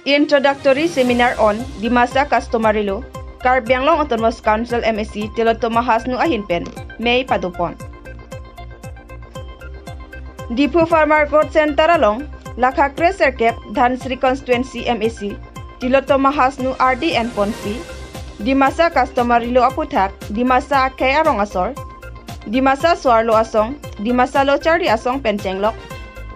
Introductory Seminar on Dimasa Customary Law, Karbi Anglong Autonomous Council MAC Tilottoma Hasnu ahinpen, May padopon. Diphu Farmer Growth Center along Lakhakre Serkep Dhansiri Constituency MAC Tilottoma Hasnu RD and Ponsi, Dimasa Customary Law aputhak Dimasa Akhei arong asor, Dimasa Swarlo asong, Dimasa Lochari asong penchenglok,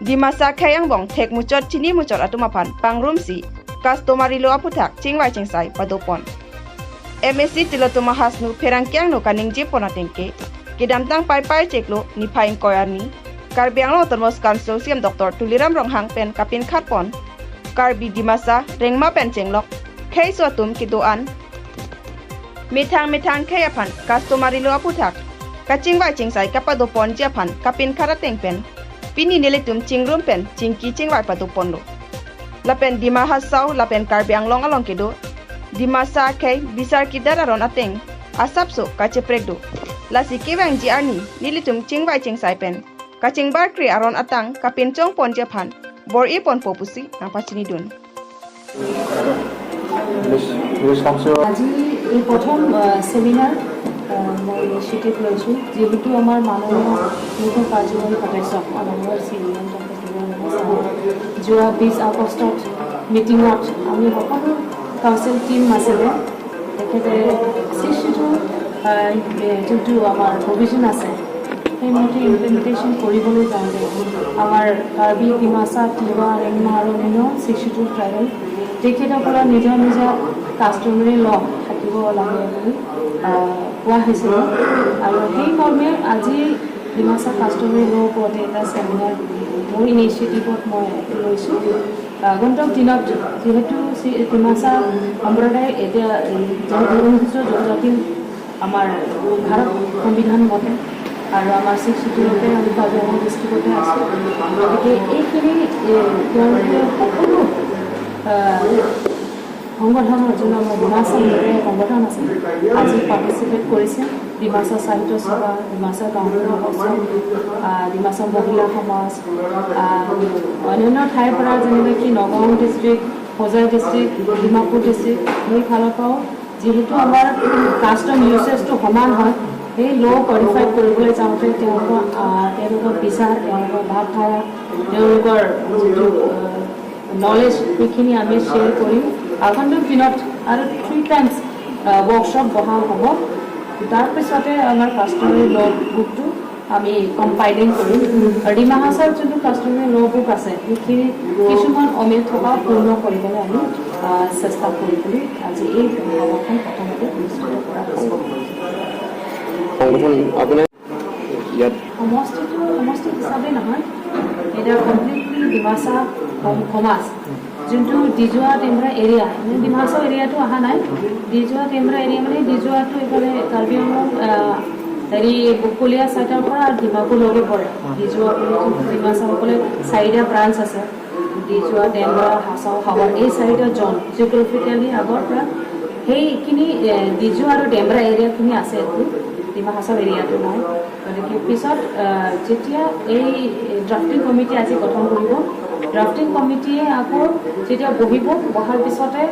Dimasa Khayang thek muchot chini muchot atumaphan pangrum si customary law aputhak chingwai chingsai padopon. MAC Tilottoma Hasnu pherangkyang no kaningji ponatengke kidamtang pai pai cheklo ni phaing koyani Karbi Anglong Autonomous Council CM Dr. Tuliram Ronghang pen kapin khatpon Karbi Dimasa Rengma pen chenglok khei sotum kidoan mithang mithang khei aphan customary law aputhak kachingwai chingsai kapadopon japhan kapin kharateng pen pini neletum chingrum pen chingki chingwai padopon lo lapen Dima Hasao lapen Karbi Anglong along kedo Dimasa khei bisar kidar aron ateng asapso kacheprek do lasi kewang ji arni nilitum chingwai chingsai pen kaching barkri aron atang kapin chong pon japhan bor i pon popusi ang pachini dun. আজি এই প্ৰথম seminar মই initiative লৈছোঁ। যিহেতু আমাৰ মাননীয় মুখ্য কাৰ্যবাহী সদস্য মাননীয় শ্ৰী যোৱা 20 আগষ্টত মিটিঙত আমি সকলো কাউন্সিল টীম আছিলে, তেখেতে ছিক্স যোনটো আমাৰ প্ৰভিজন আছে, সেইমতে ইমপ্লিমেণ্টেশ্যন কৰিবলৈ যাওঁতে আমাৰ কাৰ্বি, ডিমাচা, তিৱা, ৰেংমা আৰু অন্য ছিক্স শিডিউল ট্ৰাইবেল তেখেতসকলৰ নিজৰ নিজৰ কাষ্টমাৰী ল থাকিব লাগে বুলি কোৱা হৈছিলে। আৰু সেই মৰ্মে আজি ডিমাচা কাষ্টমাৰী ল ওপৰতে এটা ছেমিনাৰ মোৰ ইনিচিয়েটিভত মই লৈছোঁ। আগন্তুক দিনত যিহেতু ডিমাচা সম্প্ৰদায় এতিয়া অনুসূচিত জনজাতি আমাৰ ভাৰত সংবিধান মতে আৰু আমাৰ ছিক্স চিডিউলতে আমি কাৰ্বি আংলং ডিষ্ট্ৰিক্টতে আছোঁ। গতিকে এইখিনি তেওঁলোকে সকলো সংগঠনৰ, যোন আমাৰ ডিমাচা সংগঠন আছে, আজি পাৰ্টিচিপেট কৰিছে। ডিমাচা সাহিত্য সভা, ডিমাচা গাঁওবুঢ়া মহোৎসৱ, ডিমাচা মহিলা সমাজ, অন্যান্য ঠাইৰ পৰা যেনেকৈ কি Nagaon district, Hojai district, Dimapur district, সেই ফালৰ পৰাও যিহেতু আমাৰ কাষ্টম ইউজেছটো সমান হয়, সেই ল' কডিফাইড কৰিবলৈ যাওঁতে তেওঁলোকৰ বিচাৰ, তেওঁলোকৰ ভাৱধাৰা, তেওঁলোকৰ যিটো নলেজ, সেইখিনি আমি শ্বেয়াৰ কৰিম আগন্তুক দিনত। আৰু থ্ৰী টাইমছ ৱৰ্কশ্বপ বহা হ'ব। তাৰপিছতে আমাৰ কাষ্টমাৰী ল' বুকটো আমি কম্পাইলিং কৰিম আৰু ডিমা হাছাওৰ যোনটো কাষ্টমাৰী ল' বুক আছে, সেইখিনি কিছুমান অমিল থকা পূৰ্ণ কৰিবলৈ আমি চেষ্টা কৰিম বুলি আজি এই সভাখন প্ৰথমতে অনুষ্ঠিত কৰা হৈছে। সংগঠন আপোনাৰ ইয়াত সমষ্টিটো সমষ্টি হিচাপে নহয়, এতিয়া কমপ্লিটলি ডিমাচা সমাজ, যোনটো ডিজুৱা টেমৰা এৰিয়া, মানে ডিমাচা এৰিয়াটো অহা নাই। ডিজুৱা টেমৰা এৰিয়া মানে ডিজুৱাটো এইফালে কাৰ্বি আংলং হেৰি বকলীয়া চাইডৰ পৰা ডিমাপুৰলৈকে পৰে। ডিজুৱা বুলি যোনটো ডিমাচাসকলে চাৰিটা ব্ৰাঞ্চ আছে, ডিজুৱা, টেমৰা, হাচাও, হাৱাৰ, এই চাৰিটা জন জিঅ'গ্ৰাফিকেলি আগৰ পৰা সেইখিনি ডিজু আৰু ডেমৰা এৰিয়াখিনি আছে, এইটো ডিমা হাছাও এৰিয়াটো নাই। গতিকে পিছত যেতিয়া এই ড্ৰাফটিং কমিটি আজি গঠন কৰিব, ড্ৰাফটিং কমিটিয়ে আকৌ যেতিয়া বহিব, বহাৰ পিছতে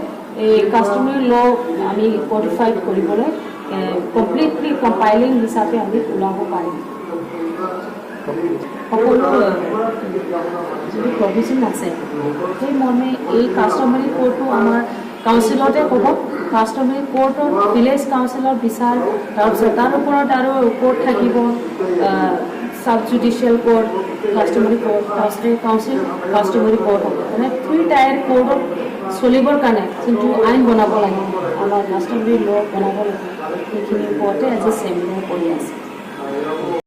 এই কাষ্টমাৰী ল' আমি কডিফাইড কৰিবলৈ কমপ্লিটলি কম্পাইলিং হিচাপে আমি ওলাব পাৰিম। সকলো যিটো প্ৰভিজন আছে, সেই মৰ্মে এই কাষ্টমাৰী কোৰ্টটো আমাৰ কাউন্সিলতে ক'ব। কাষ্টমাৰী কোৰ্টত ভিলেজ কাউন্সিলৰ বিচাৰ, তাৰপিছত তাৰ ওপৰত আৰু কোৰ্ট থাকিব, sub judicial court, customary court, তাৰপিছতে কাউন্সিল কাষ্টমাৰী কোৰ্ট হ'ব। মানে থ্ৰী টায়াৰ কোৰ্টত চলিবৰ কাৰণে যোনটো আইন বনাব লাগে, আমাৰ কাষ্টমাৰী ল' বনাব লাগে, সেইখিনিৰ ওপৰতে আজি চেমিনাৰ কৰি আছে।